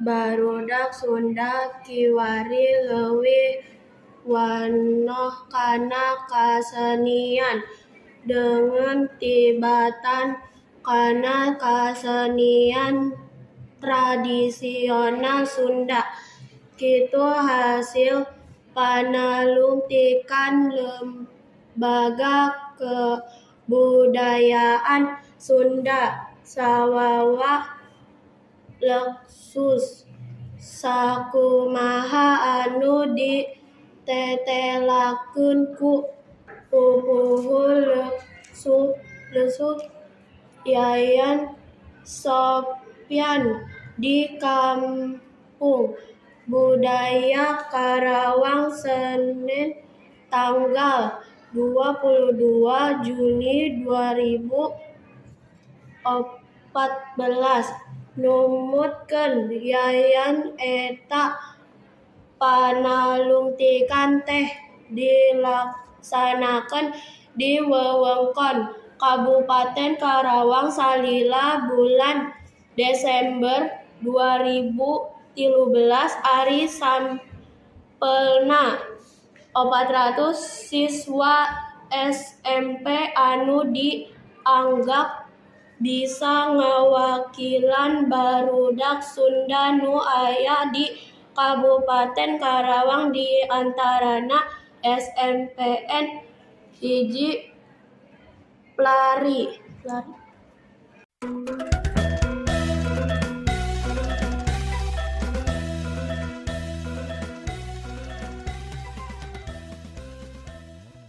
Barudak Sunda kiwari leuwih wanoh kana kasenian, deungeun tibatan kana kasenian tradisional Sunda. Kitu hasil panalungtikan Lembaga Kebudayaan Sunda Sawawa Leksus sakumaha anu ditetelakeun ku pupuhu Leksu Yayan Sopyan di Kampung Budaya Karawang, Senen tanggal 22 Juni 2014. Numutkeun Yayan, eta panalungtikan teh dilaksanakeun di wewengkon Kabupaten Karawang salila bulan Desember 2013. Ari sampelna 400 siswa SMP anu dianggap bisa ngawakilan barudak Sunda nu aya di Kabupaten Karawang, di antarana SMPN 1 Plari.